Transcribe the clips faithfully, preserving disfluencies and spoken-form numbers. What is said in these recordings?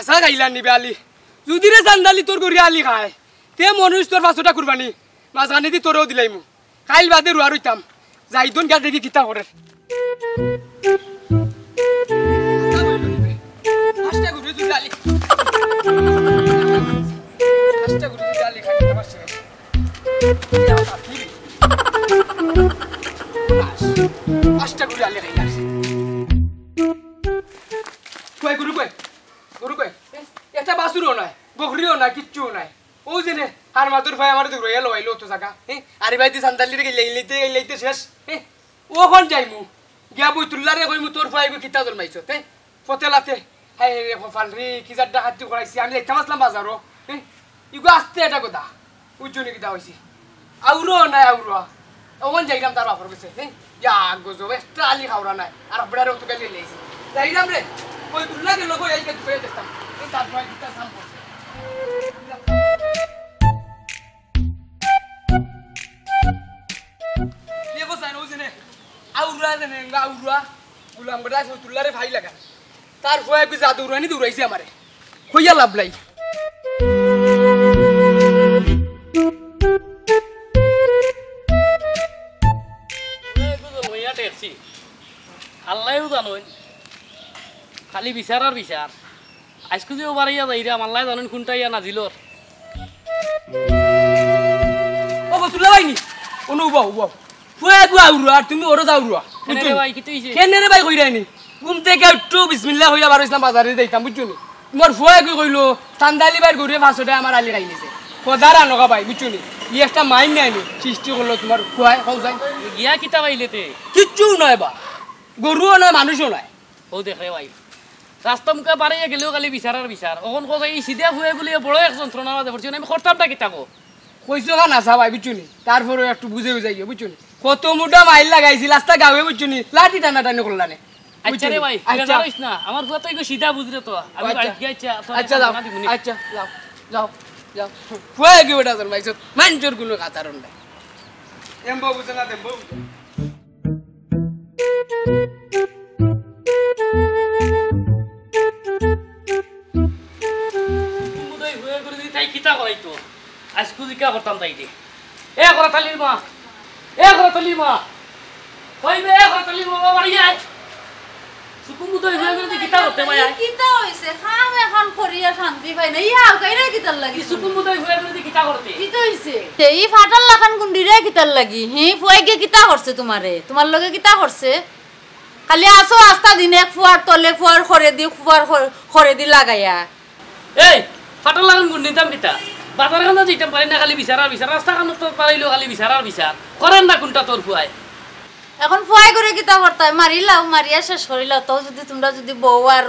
আশা খাইলা নিবে আলি। যুদি রে চান্দালি তোর গরিয়া আলি খায়, তে মনুষ তোর পাঁচশোটা কুরবানি, মাঝখানেদি তোরেও দিলাইমু। কাইল বাদে রুয়া রইতাম। যাইদন গিয়া দেখি কিতা করের। পাঁচটা গরু যুদি আলি। পাঁচটা গরু যুদি আলি খাইতে পারছে। পাঁচটা গরু আলি খাইলাম। কই গরু কই? গরু কই? এ, একটা বাছুরও নাই, বকরিও নাই, কিচ্ছুও নাই। অউ যে নে, আর মাতুর ভাই আমারে দৌড়াইয়া লইলো অত জাগা। হ্যাঁ? আরে ভাই, তুই সান্তালিরে গেলে, গেলে, গেলে শেষ। হ্যাঁ? অখন যাইমু। গিয়া বইতুল্লারে কইমু, "তোর ফুয়ায় ইগু কিতা জন্মাইছত, হ্যাঁ? ফতে লাতে। হায় রে কপাল রে, কি জাত ডাকাতি করাইছি। আমি যাইতাম আছলাম বাজারো। হ্যাঁ? ইগু আস্তে এটা কথা।" বুঝছো নি কিতা কইছি? আউরো নাই আউরো। অখন যাইলাম তার বাপর গেছে। হ্যাঁ? ইয়া গজব, একটা আলি খাওরা নাই। আর বেটারে অত গালি লইছি। যাইলাম রে। বইতুল্লা গেল গো, এই গেট করে দেখতাম। এই তার নয় কিতা সাম করছে। দেখো সাইন, অউ যে নে। আউরা যে নে, আউরা। গুলাম বেটা বইতুল্লারে ফাই লাগা। তার ফুয়ায় কই যা দৌড়ানি দৌড়াইছে আমারে। কইয়া লাভ নাই। এই বুঝো, লইয়া ঠেকছি। আল্লায়ও জানইন। খালি বিচার আর বিচার। আইজকু যে ও বাড়াইয়া যাইরাম, আল্লায় জানইন কুনটা ইয়া নাজিলর। ও বইতুল্লা ভাই নি? অনো উবাও, উবাও। ফুয়া এগু আউরুয়া, আর তুমি ওরো যাউরুয়া। কেনে রে ভাই, কিতা অইছে? কেনে রে ভাই কইরায় নি? ঘুম থাকি উঠছো, বিসমিল্লাহ কইয়া বারইছলাম বাজারে যাইতাম, বুঝছো নি? তুমার ফুয়া এগু কইলো, "চান্দালি ভাইর গরুয়ে পাঁচশো টেকা আমার আলি খাইলিছে।" খোদার আনো গা ভাই, বুঝছো নি? ই একটা মাইর নায় নি, সৃষ্টি করলো তুমার ফুয়ায়, কও যাই। গিয়া কিতা পাইলে তে? কিচ্ছু নায় বা। গরুও নায়, মানুষও নায়। ও দেখ রে ভাই, রাস্তা মুখা বাড়াইয়া গেলেও খালি বিচার আর বিচার। অখন কথা ই সিধা ফুয়া এগুলি বড় এক যন্ত্রণার মাঝে পড়ছি, আমি করতামটা কিতা কও? কইছো খান হাছা ভাই, বুঝছো নি? তারপরেও একটু বুঝে বুঝাইও, বুঝছো নি? কত মুটা মাইর লাগাইছি, রাস্তা গাউয়ে, বুঝছো নি? লাঠি টানাটানি করলা নে। আচ্ছা রে ভাই, আচ্ছা। বেজার অইস না, আমার ফুয়া তো এগু সিধা বুঝরে তো। আমি আচ্ছা। বাড়িত গিয়া আচ্ছা, আচ্ছা, যাও। সান্ত্বনা দিমুনি। আচ্ছা, যাও, যাও, যাও। ফুয়া এগু বেটা জন্মাইছো, মাইনষর কুনু কাতার নাই। এমবো বুঝে না, দেমবো বুঝে। মুদই হয়ে করে দি তাই কিতা করাইতো? আইজকু জিকা করতাম তাইরে। এ করাতালির মা, এ করাতালির মা, কই বে, এ করাতালির মা, বাড়ি আয়। সুকুম মুদই হয়ে করে দি কিতা করতে ভাই আয়? কিতা অইছে? কাম অখন করিয়া শান্তি পাই না। ইয়া, কাইরা কিতার লাগি? সুকুম মুদই হয়ে করে দি কিতা করতে? কিতা অইছে? এই ফাটার লাখান গুন্ডিরে কিতার লাগি? হি, ফুয়ায় গিয়া কিতা করছে তুমারে? তুমার লগে কিতা করছে? খালি আছো আস্তা দিন এক ফুয়ার তলে ফুয়ার খরে দি, ফুয়ার খর-, খরে দি লাগাইয়া। এই, ফাটার লাখান গুন্ডিতাম কিতা? বাজার খানো যাইতাম পারি না, খালি বিচার আর বিচার। রাস্তা খানো তো পারাইলেও খালি বিচার আর বিচার। করের না কুনটা তোর ফুয়ায়? অখন ফুয়ায় করে কিতা করতায়? মারিলাও, মারিয়া শেষ করিলাও। তো যুদি তুমরা যুদি বউ আর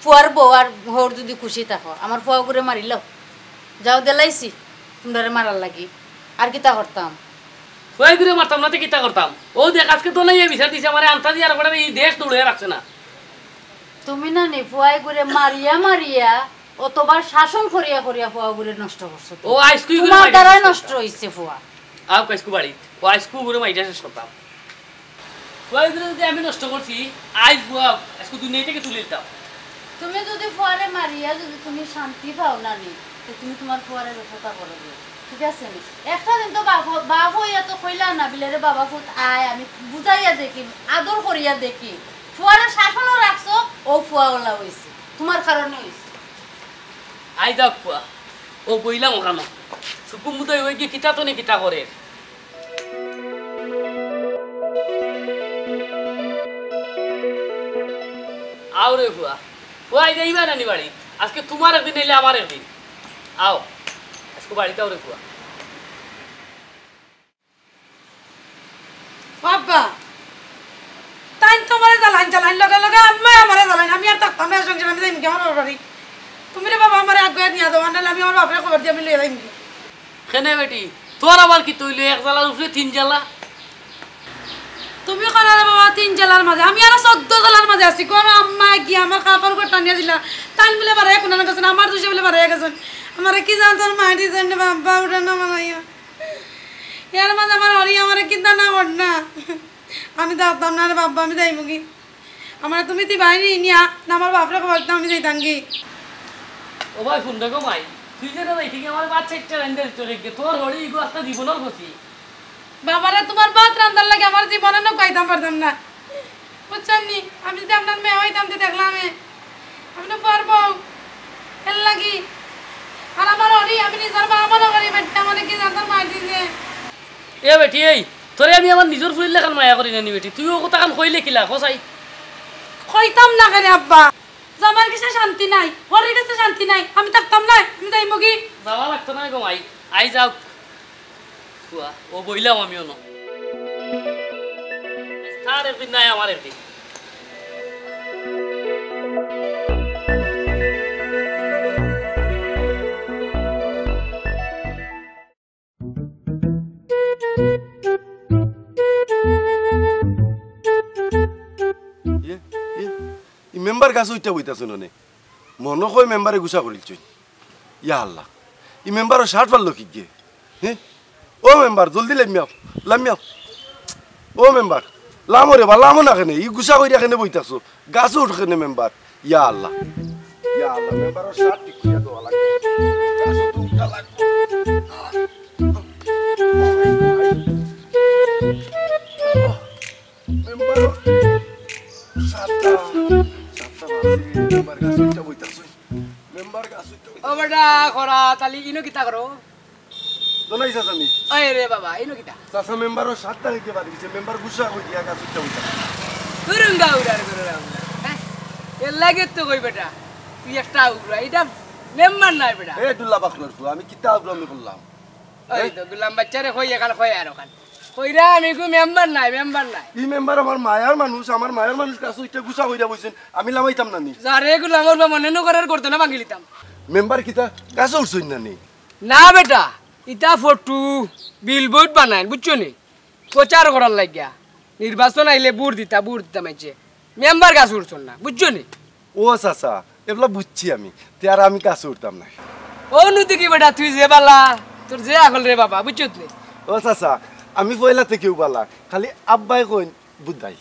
ফুয়ার বউ আর হউর যুদি খুশি থাকো, আমার ফুয়া করে মারিলাও। যাও দিলাইছি তুমরারে মারার লাগি। আর কিতা করতাম? ফুয়ায় করে মারতাম না তে কিতা করতাম? ও দেখ, আইজকু তো নাই বিচার দিছে আমারে, আন্তা দিয়া আর কটা ই দেশ দৌড়ে রাখছে না। তুমি না নি ফুয়ায় করে মারিয়া মারিয়া অতবার শাসন করিয়া করিয়া ফুয়া করে নষ্ট করছো তো। ও আইজকু করে তুমার মারিয়া দ্বারাই নষ্ট নষ্ট করতাম। অইছে ফুয়া। আও আইজকু বাড়ি, ও আইজকু করে মারিয়া শেষ করতাম। ফুয়ায় করে যুদি আমি নষ্ট করছি, আইজ ফুয়া আইজকু দুনিয়া থাকি তুলি দিতাম। তুমি যুদি ফুয়ারে মারিয়া যুদি তুমি শান্তি পাও না নি, তে তুমি তুমার ফুয়ারে ব্যবস্থা করো গিয়া, ঠিক আছে নি? একটা দিন তো বাপ, বাপ অইয়া তো কইলা না, বিলে রে বাবা ফুত আয়, আমি বুঝাইয়া দেখি, আদর করিয়া দেখি। ফুয়ারে শাসনও রাখছো, ও ফুয়া ওলা অইছে, তুমার কারণে অইছে। আই যাউক ফুয়া, ও বইলাম অখানো। সুকুম মুদই হয়ে গিয়া কিতা তো নি কিতা করের। আও রে ফুয়া, ফুয়া, আইজ আইবা না নি বাড়ি? আইজকু তুমার একদিন নাইলে আমার একদিন। আও, আইজকু বাড়িত আও রে ফুয়া। বাবা, তাইন তো আমারে জ্বালাইন, জ্বালাইন, লগে লগে আম্মায় আমারে জ্বালাইন। আমি আর থাকতাম না সংসারে, আমি যাইমুগি আমার বাবার বাড়ি। তুমি রে বাবা আমারে আগুয়াই নিয়া যাও, আর নাইলে আমি আমার বাপরে খবর দিয়া আমি লইয়া যাইমুগি। কেনে বেটি, তোর আবার কিতা অইলো? এক জ্বালার উপরে তিন জ্বালা। তুমি কইলা রে বাবা তিন জ্বালার মাঝে, আমি আরো চৌদ্দ জ্বালার মাঝে আছি। কও আম্মায় গিয়া আমার কাপড় ঘর টানিয়া দিলা, তাইন বুলে বারইয়া কুনানো গেছইন, আমার দুষে বুলে বারইয়া গেছইন। আমারে কি জানতো মারি দিছইন রে বাবা, উঠে না মারাইয়া। এর মাঝে আমার হরি আমারে কিতা না কর না। আমি থাকতাম না রে বাবা, আমি যাইমুগি। আমারে তুমি দিবায় নি নিয়া, না আমার বাপরে খবর দিতাম, আমি যাইতামগি। ও ভাই, ফোন দেখো ভাই, তুই যেটা যাই থেকে আমার বাচ্চা একটা রান্দা দিতে রেখে, তোর হরি ইগো আস্তা জীবনের ক্ষতি। বাবারে, তুমার ভাত রান্দার লাগি আমার জীবনে না খাইতাম পারতাম না, বুঝছইন নি? আমি যদি আপনার মেয়ে হইতাম, তো দেখলাম এ, আমি তো পারবো এর লাগি। আর আমার হরি, আমি নিজের মা মনে করি, বেটা আমারে কি জানতাম মার দিছে। এ বেটি, এই তোরে আমি আমার নিজর ফুরির লেখান মায়া করি না নি বেটি, তুই ও কথাখান কইলে কিলা, কসাই? কইতাম না কেনে আব্বা? জামার গেছে শান্তি নাই, হরির গেছে শান্তি নাই, আমি থাকতাম না, আমি যাইমুগি। যাওয়া লাগতো না গো মাই, আই যাও। ফুয়া, ও বইলাম আমি অনো। তার একদিন নাই, আমার একদিন। ইয়ে, ইয়ে, ই মেম্বার গাছ উঠা বইতাছে ননে। মনো কয় মেম্বারে গুছা করিলছইন। ইয়া আল্লাহ, ই মেম্বারর শার্ট ফাড়লো কিগে? হে? ও মেম্বার, জলদি লামিয়াও, লামিয়াও। ও মেম্বার, লামো রে বা, লামো না কেনে? ই গুছা করিয়া কেনে বইতাছো? গাছ উঠ কেনে মেম্বার? ইয়া আল্লাহ, ইয়া আল্লাহ, মেম্বারর শার্ট ঠিক করিয়া দেওয়া লাগবো। গাছ তো উঠা লাগবো। মেম্বার, সাতটা, সাতটা বাজে, মেম্বার গাছ উঠা বইতাছে। মেম্বার গাছ উঠা বইতাছে। ও বেটা, খরা, তালি ইনো কিতা করো? দোনাই চাচা নি? ওই রে বাবা, ইনো কিতা? চাচা মেম্বারর সাতটা হইতে পারি গেছে, মেম্বার গুসা হই দিয়া গাছ উঠা বইতাছে। হুরুঙ্গা উড়ার করে রাম। হ্যাঁ? এর লাগে তো কই বেটা, তুই একটা উড়া, এটা মেম্বার নাই বেটা। এ ডুল্লা বাকলর ফুয়া, আমি কিতা উড়ামি করলাম? ওই তো, গুলাম বাচ্চারে কই এখান কই আর ওখান। কইরা আমি কই মেম্বার নাই, মেম্বার নাই। ই মেম্বার আমার মায়ার মানুষ, আমার মায়ার মানুষ গাছ উঠা গুসা হইরা বইছেন, আমি লামাইতাম না নি। যারে গুলামর বা মনে নকরার করতো না ভাঙিলিতাম। মেম্বার কিতা গাছ উঠছইন না নি? না বেটা, ইতা ফটো, বিলবোর্ড বানাইন, বুঝছো নি? প্রচার করার লাগিয়া। নির্বাচন আইলে ভোট দিতা, ভোট দিতা মাইনষে। মেম্বার গাছ উঠছইন না, বুঝছো নি? ও চাচা, এবলা বুঝছি আমি। তে আর আমি গাছ উঠতাম না। ও নুতি কি বেটা, তুই যে বালা, তোর যে আকল রে বাবা, বুঝছত নি? ও চাচা, আমি পয়লা থাকিউ বালা, খালি আব্বায় কইন বুদাই।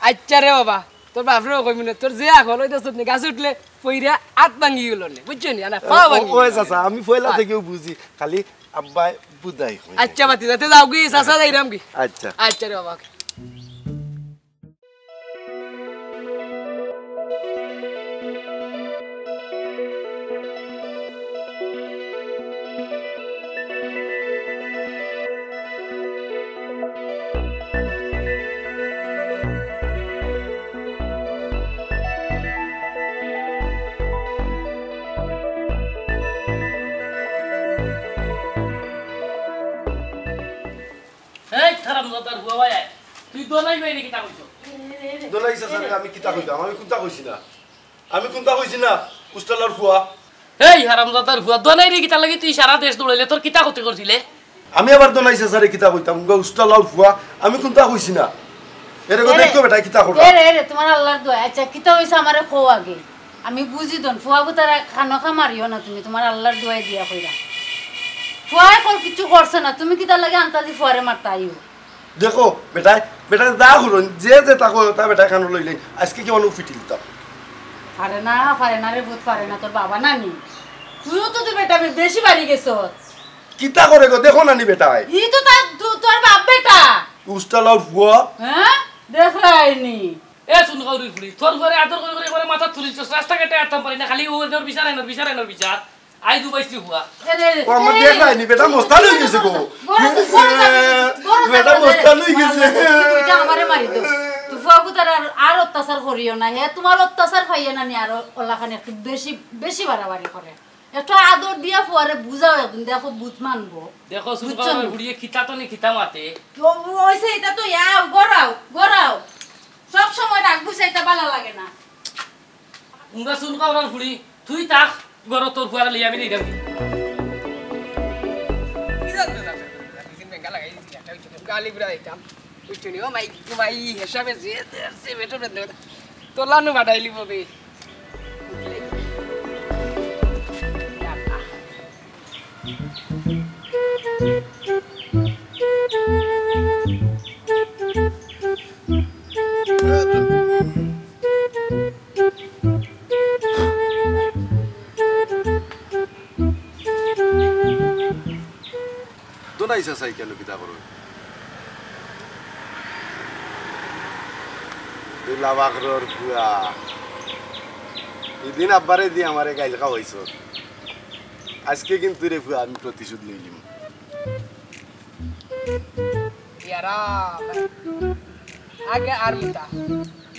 আচ্ছা রে বাবা, তোর বাপরেও কইমু না, তোর যে আকল, ওই দেখছত নি, গাছ উঠলে পইরা আত ভাঙি গেল নে, বুঝছো নি? আনা, পাও ও, ভাঙি ও গেল। চাচা, আমি পয়লা থাকিউ বুঝি, খালি আব্বায় বুদাই কইন। আচ্ছা বাতি, যাতে যাওগি, চাচা যাইরামগি। আচ্ছা। আচ্ছা রে বাবা, ওকে। এই হারামজাদার ফুয়া ভাই, তুই দোলাই ভাইরে কিতা কইছস? দোলাই চাচারে আমি কিতা কইতাম? আমি কুনতা কইছি না, আমি কুনতা কইছি না, উস্তালার ফুয়া। এই হারামজাদার ফুয়া, দোলাইরে কিতার লাগি তুই সারা দেশ দৌড়াইলে, তোর কিতা ক্ষতি করছিলে? আমি আবার দোলাই চাচারে কিতা কইতাম? উগা উস্তালার ফুয়া, আমি কুনতা কইছি না। এরে গো এরে, দেখো বেটা, কিতা করলা? এরে, এরে, তুমার আল্লার দোয়াই। আচ্ছা, কিতা অইছে আমারে কও আগে। আমি বুঝি দন, ফুয়াগুতারে খানোখা মারিও না তুমি, তুমার আল্লার দোয়াই দিয়া কইরাম। ফুয়ায় কর কিচ্ছু করছে না, তুমি কিতার লাগি আন্তাজি ফুয়ারে মারতা আইও? দেখো, বেটায়, বেটায় যা করইন, যে যেতা কয়, তা বেটায় কানো লইলেন। আইজকে কি মানু ফিটিলিতাম? পারে না, পারে না রে পুত, পারে না, তোর বাবা নানি। তুইও তো, তো বেটা বে-, বেশি বাড়ি গেছস। কিতা করে গো, দেখো নানি বেটায়। ই তো তার, তো-, তোর বাপ বেটা। উস্তালার ফুয়া। হ্যাঁ? দেখরায়নি। এ সুনকাউরির ফুড়ি, তোর ফুয়ারে আদর করি করি একবারে মাথাত তুলিছস, রাস্তাঘাটে আটতাম পারি না, খালি ও এনর বিচার, এনর বিচার, এনর বিচার। আই দুবাইছি ফুয়া। এরে, ও আমার এরে, দেখরায়নি, বেটা মস্তান অই গেছে গো। বড়, বড় জানি, বড় বেটা জানি, মস্তান অই গেছে। বড় জানি, তুই কইটা আমারে মারি দে। তুই ফুয়াগুতার আর, আর অত্যাচার করিও না। হে তুমার অত্যাচার পাইয়া নানি আরো অলাখান একটু বেশি, বেশি বাড়াবাড়ি করে। একটু আদর দিয়া ফুয়ারে বুঝাও একদিন, দেখো বুঝ মানবো। দেখো, বুঝছো সুলতান নি? বুড়িয়ে কিতা তো নি কিতা মাতে। তো অইছে, ইতা তো ইয়াও, গড়াও, গড়াও। সব সময় রাগ বুঝাইতে ভালা লাগে না। উঙ্গা সুলতান ফুড়ি, তুই থাক, ঘরো তোর ফুয়ারে লইয়া আমি নিরাম। গালি ঘুরা দিতাম। বুঝছো নি? ও মাই, মাই হিসাবে যে, যে, যে বেটো বেটো। তোলানো বাড়াইলি ববে। চাচাই কেন কিতা করো? দুলা বাকরর ফুয়া। ইদিন আব্বারে দি আমারে গাইল খাওয়াইছ। আজকে কিন্তু রে ফুয়া আমি প্রতিশোধ লইলিম। ইয়ারা, আগে আর মুতা।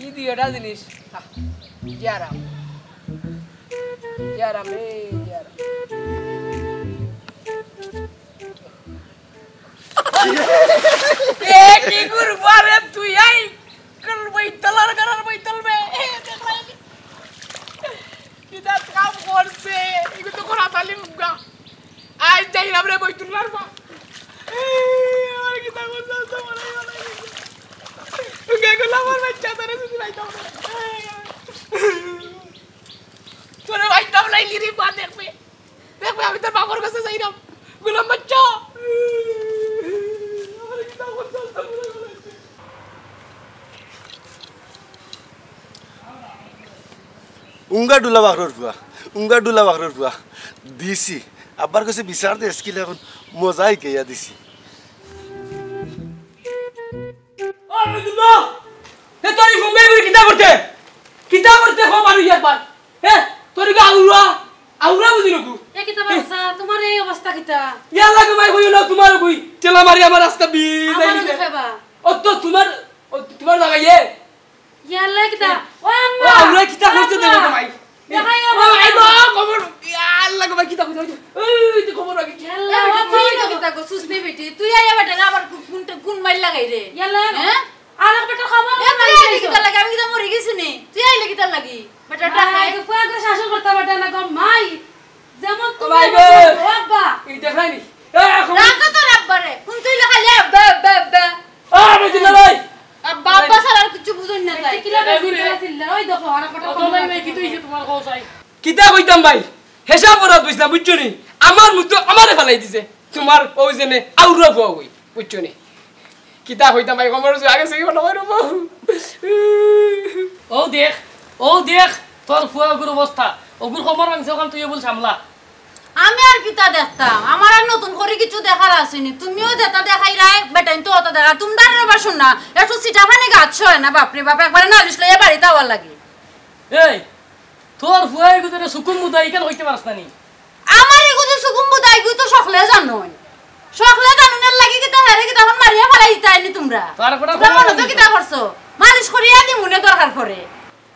ই দুইটা জিনিস। আহ, ইয়ারা। ইয়ারা, রে, ইয়ারা। এ, কি করবা রে তুই? এই, কল বইতল আর করার বইতল বে। এ, দেখলাই। কিতা কাম করছে? এগুলো তো করা তালি মুগা। আজ যাই আমরা বইতুল্লার মা। এই, আমার কিতা করছে? তো মনে হয় না। উগা গুলো আমার বাচ্চা ধরে যদি ভাই তো। তোরে ভাই তো লাইলি রে মা দেখবে। দেখবে, আমি তোর বাবার কাছে যাইরাম। গোলাম বাচ্চা। উঙ্গা ডুলা বাকরর ফুয়া, উঙ্গা ডুলা বাকরর ফুয়া। দিছি। আব্বার কাছে বিচার দে, স্কিল এখন মজাই গেয়া দিছি। ও আব্দুল্লাহ, এ তোর এই সঙ্গে এগুলি কিতা করতে? কিতা করতে কও মানুষ একবার? হে, তোর কি আউরা? আউরা বুঝি নাকু? এ কিতা বাচ্চা, তোমার এই অবস্থা কিতা? ইয়াল্লা গো ভাই, কইও না তোমার কই। ঠেলা মারি আমার রাস্তা বি-, আমার যাইলি লগে যে। খাবা। ও তো তোমার, ও তোমার লাগাইয়ে। ইয়াল্লা কিতা? ও ও আম্মা! আউরা কিতা ও করছে আম্মা! দেখো তো ভাই। দেখাই ও আবার। ভাই গো, খবর। ইয়াল্লা গো ভাই, কিতা করছে? এই তো খবর আগে। ইয়াল্লা, এ বেটা, ও তুই তুই তো কিতা গো, সুসনি বেটি? তুই আইয়া বেটা না আবার কোন, কোন, কোন মাইল লাগাই রে? ইয়াল্লা। হ্যাঁ? আর এক বেটা খবর এ, তুই আইলে কিতার লাগি? আমি কিতা মরি গেছি নি? তুই আইলে কিতার লাগি? বেটা, ও মাই, ডাকাই। তো ফুয়া করে শাসন করতে পারতে না গো, মাই। যেমন ও তুমি ভাই এমন গো। ও আব্বা। এই দেখাই নি। এ, খবর। রাখো তোর আব্বারে। কোন তুই লেখা লে, আব্বা, আব্বা, আব্বা। আ, বেটি না ভাই। আব্বা, আব্বা ছাড়া আর কিচ্ছু বুঝুন না তাই। কিলা বেশি কিলা চিল্লা? ওই দেখো, আর একটা অত নাই ভাই, কি তুই তোমার কও চাই? কিতা কইতাম ভাই? হেসাব করা বুঝলাম, বুঝছো নি? আমার মুখ তো আমারে ফালাই দিছে। তোমার ওই জেনে আউরা ফুয়া ওই, বুঝছো নি? কিতা কইতাম ভাই, কমর আগে সেই কথা কই রবো। ও দেখ, ও দেখ, তোর ফুয়া ওগুর অবস্থা। ওগুর কমর ভাঙছে, ওখান তুই বল সামলা। আমি আর কিতা দেখতাম? আমার আর নতুন করি কিছু দেখার আসেনি। তুমিও যেটা দেখাইরায়, বেটাইন তো অত দেখা। তুমরার আবার শুন না, একটু সিটা পানি গাছ হয় না, বাপরে বাপ, একবারে নালিশ লইয়া বাড়িত আওয়ার লাগি। এই, তোর ফুয়া এগুতরে সুকুম মুদা, ইখান কইতে পারস না নি? আমার এগুতো সুকুম মুদা, এগু তো সকলে জানইন। সকলে জানইন, এর লাগি কিতা হেরে কিতা এখন মারিয়া ফালাই দিতায় নি তুমরা? তার কথা তুমরা খবর মনে তো নাই। কিতা করছো? মালিশ করিয়া দিমুনে দরকার পড়ে।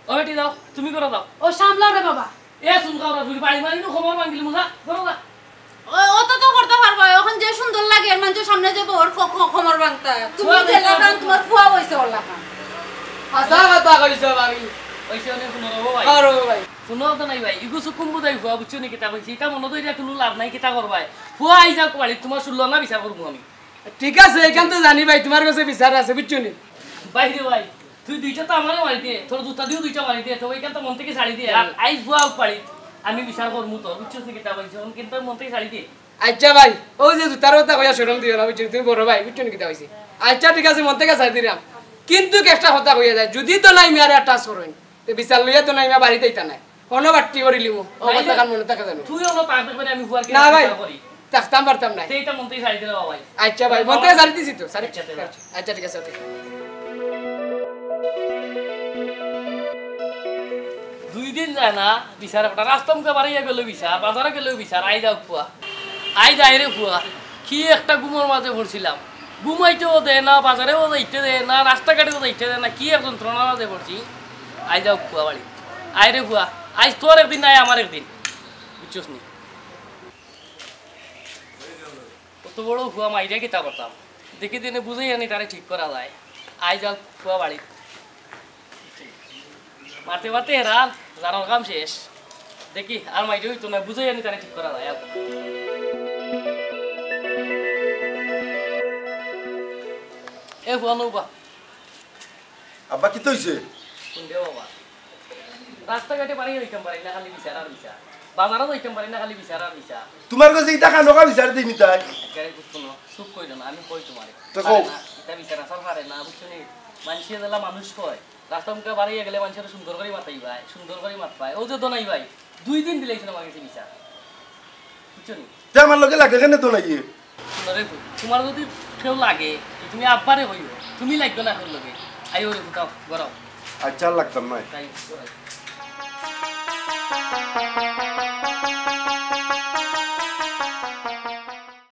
ও বেটি যাও, তুমি করো যাও। ও সামলাও রে বাবা। এ শুন কাউরা ফুরি বাড়ি মারি নু খবর ভাঙিলি মুজা, করো যা। ও, অত তো করতে পারবো, এখন যে সুন্দর লাগে, এর মানুষের সামনে যে বউর খ-, খ-, খবর ভাঙতা। তুমি ফুয়া যে বলছো লাখান, না। তোমার ফুয়া বইছে ওর লাখান। হাছা কথা কইছো ভাবি। কইছে অনেক শুনো রে ভাই। করো ভাই। শুনো তো নাই ভাই, ইগু সুকুম বুঝাই ফুয়া, বুঝছো নি কিতা কইছি? ইটা মনে তো ইটা কোনো লাভ নাই, কিতা করবায়? ফুয়া আই যাও বাড়ি, তোমার শুনলো না বিচার করবো আমি। ঠিক আছে, এখান তো জানি ভাই, তোমার কাছে বিচার আছে, বুঝছো নি? ভাই রে ভাই, তুই দুইটা তো আমারে মারি দে, তোর জুতা দিও দুইটা মারি দে, তো ওইখান তো মন থেকে ছাড়ি দে। আর আইজ বুয়া পারি, আমি বিচার করমু তো, বুঝছস নি কিতা কইছি? অখন কিন্তু মন থেকে ছাড়ি দে। আচ্ছা ভাই, ওই যে জুতার কথা কইয়া শরম দিও না, বুঝছো নি? তুমি বড় ভাই, বুঝছো নি কিতা কইছি? আচ্ছা ঠিক আছে, মন থেকে ছাড়ি দিলাম, কিন্তু একটা কথা কইয়া যায়, যদি তো নাই মিয়ারে touch করইন, তে বিচার লইয়া তো নাই মিয়া বাড়িত আইতা নায়। অনো বাট্টি করিলিমু। ও নাইলে কথা কান মনে থাকে জানো? তুই অনো পারবে করে আমি ফুয়ার না ভাই, বিচার করি। থাকতাম পারতাম না। তে ইটা মন থেকে ছাড়ি দিলে বাবাই। আচ্ছা ভাই, মন থেকে ছাড়ি দিছি তো, ছাড়ি। আচ্ছা, তে যা। আচ্ছা, ঠিক আছে, ওকে। দুই দিন যায় না, বিচার একটা রাস্তা মুখে বাড়াইয়া গেল বিচার, বাজারে গেলেও বিচার, আই যাও ফুয়া। আই যায় রে ফুয়া। কি একটা ঘুমর মাঝে পড়ছিলাম। ঘুমাইতেও দেয় না, বাজারেও যাইতে দেয় না, রাস্তাঘাটেও যাইতে দেয় না, কি এক যন্ত্রণার মাঝে পড়ছি। আই যাও ফুয়া বাড়ি। আয় রে ফুয়া, আইজ তোর একদিন নাই আমার একদিন। বুঝছস নি? অত বড় ফুয়া মাইরা কিতা করতাম? দেখি দিনে বুঝাই আনি তারে ঠিক করা যায়। আই যাও ফুয়া বাড়ি। মারতে মারতে হেরান, জানোর কাম শেষ। দেখি, আর মাইরে হইতো না, বুঝাই আনি তারে ঠিক করা যায়। এ ফুয়া নৌবা। আব্বা, কিতা অইছে? কোন দে বাবা? রাস্তাঘাটে বাড়ি হইতাম পারি না, খালি বিচার আর বিচার। বাজারও যাইতাম পারি না, খালি বিচার আর বিচার। তোমার কাছে ইতা খানোকা বিচার দিই নি তাই? একেবারে বুঝছো না, চুপ কইরো না, আমি কই তোমারে। তো কও। পারে না, ইতা বিচার আসার পারে না, বুঝছো নি? মানষে যেলা মানুষ কয়, রাস্তা মুখে বাড়াইয়া গেলে মানুষের সুন্দর করে মাতাই ভাই, সুন্দর করে মাত পায়। ও যে দোনাই ভাই, দুই দিন দিলে এসে আমার কাছে বিচার। বুঝছো নি? তে আমার লগে লাগে কেনে দোনাইয়ে? আরে, তুমার যদি কেউ লাগে, তুমি আব্বারে কইও, তুমি লাগবে না কেউর লগে। আইও রে পুতাও, ঘরো। আচ্ছা, আর লাগতাম নায়। তাই, ঘরো।